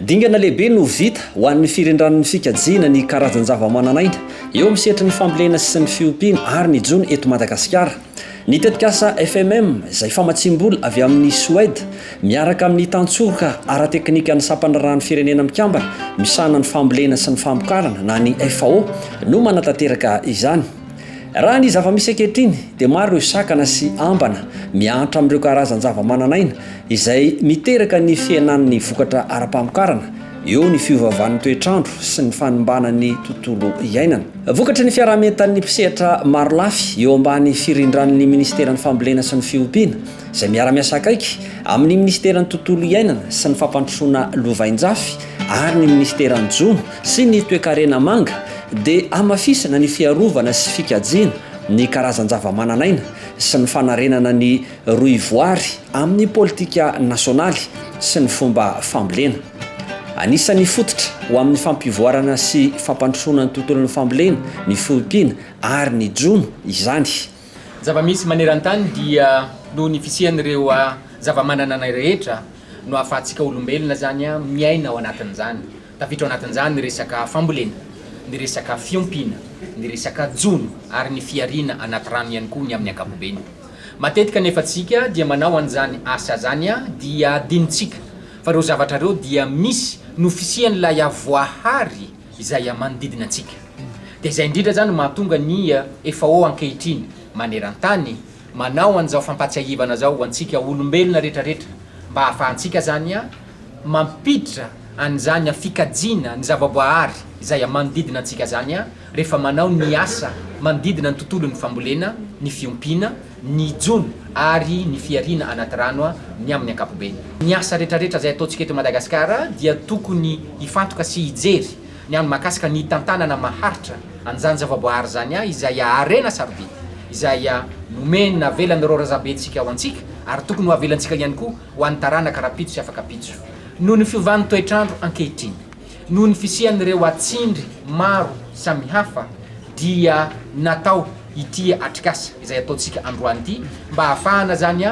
Dingana lehibe no vita ho an'ny firindran'ny fikajiana ny karazan-javamananaina eo amin'ny sehatry ny fambolena sy ny fiompiana ary ny jono eto Madagasikara. Ny tetikasa FMM izay famatsiam-bola avy amin'i Suède miaraka amin'ny tantsoroka ara-teknikan'ny sampandraharahan'ny Firenena Mikambana misahana ny fambolena sy ny famokarana na ny FAO no manatanteraka izany. Raha ny zava-misy ankehitriny dia maro ireo sakana sy ambana mihatra amin'ireo karazan-javamananaina izay miteraka ny fihenan'ny vokatra ara-pamokarana, eo ny fiovaovan'ny toetr'andro sy ny fanimbana ny tontolo iainana. Vokatry ny fiaraha-mientan'ny mpisehatra marolafy eo ambany firindran'ny minisiteran'ny Fambolena sy ny Fiompiana izay miara-miasa akaiky amin'ny minisiteran'ny Tontolo iainana sy ny Fampandrosoana lovainjafy ary ny minisiteran'ny Jono sy ny Toekarena manga dia hamafisina ny fiarovana sy fikajiana ny karazan-javamananaina sy ny fanarenana ny rohivoary amin'ny politika nasionaly sy ny fomba fambolena. Anisan'ny fototra ho amin'ny fampivoarana sy fampandrosoana ny tontolon'ny fambolena, ny fiompiana ary ny jono izany. Zava-misy maneran-tany dia noho ny fisian'ireo zava-mananana rehetra no ahafahantsika olombelona izany miaina ao anatin'izany. Tafiditra ao anatin'izany ny resaka fambolena, ny resaka fiompiana, ny resaka jono ary ny fihariana anaty rano ihany koa ny amin'ny ankapobeny. Matetika anefa tsika dia manao an'izany asa zany dia adinontsika fa ireo zavatra ireo dia misy no fisian'ilay voahary izay manodidina antsika. Dia izay indrindra izany no mahatonga ny FAO ankehitriny maneran-tany manao an'izao fampahatsiahivana izao ho antsika olombelona rehetrarehetra mba hahafahantsika izany mampiditra an'izany fikajiana ny zavaboahary izay manodidina antsika izany rehefa manao ny asa manodidina ny tontolon'ny fambolena, ny fiompiana, ny jono ary ny fihariana anaty rano ny amin'ny ankapobeny. Ny asa rehetrarehetra izay ataontsika eto Madagasikara dia tokony hifantoka sy hijery ny amin'ny mahakasika ny tantanana maharitra an'izany zavaboahary izany izay harena sarobidy izay nomena navelan'ireo razambentsika ho antsika ary tokony ho avelantsika ihany koa ho an'ny taranaka rahampitso sy afak'ampitso. Noho ny fiovan'ny toetr'andro ankehitriny, noho ny fisian'ireo atsindry maro samihafa dia natao ity atrikasa izay ataontsika androany ity mba hahafahana izany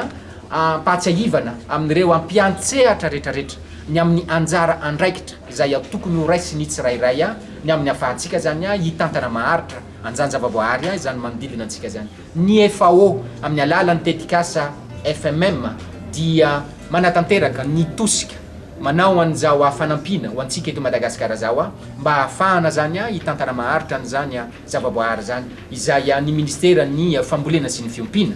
ampahatsiahivana amin'ireo ampiantsehatra rehetrarehetra ny amin'ny anjara andraikitra izay tokony ho raisin'ny tsirairay ny amin'ny hahafahantsika izany hitantana maharitra an'izany zavaboahary izany manodidina antsika izany. Ny FAO, amin'ny alalan'ny tetikasa FMM, dia manatanteraka ny tosika manao an'izao fanampiana ho antsika eto Madagasikara izao mba hahafahana izany hitantana maharitra an'izany zavaboahary izany, izay ny Ministeran'ny Fambolena sy ny Fiompiana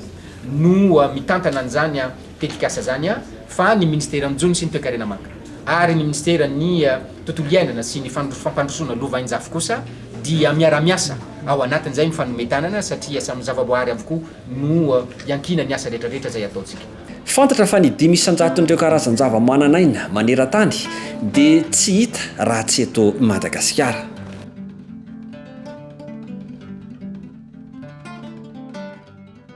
no mitantana an'izany tetikasa izany fa ny Ministeran'ny Jono sy ny Toekarena Manga ary ny Ministeran'ny Tontolo Iainana sy ny Fampandrosoana Lovainjafy kosa dia miara-miasa ao anatin'izay mifanome tanana satria samy zavaboahary avokoa no iankinan'ny asa rehetrarehetra izay ataontsika. Fantatra fa ny 5% karazan-javamananaina maneran-tany dia tsy hita raha tsy eto Madagasikara.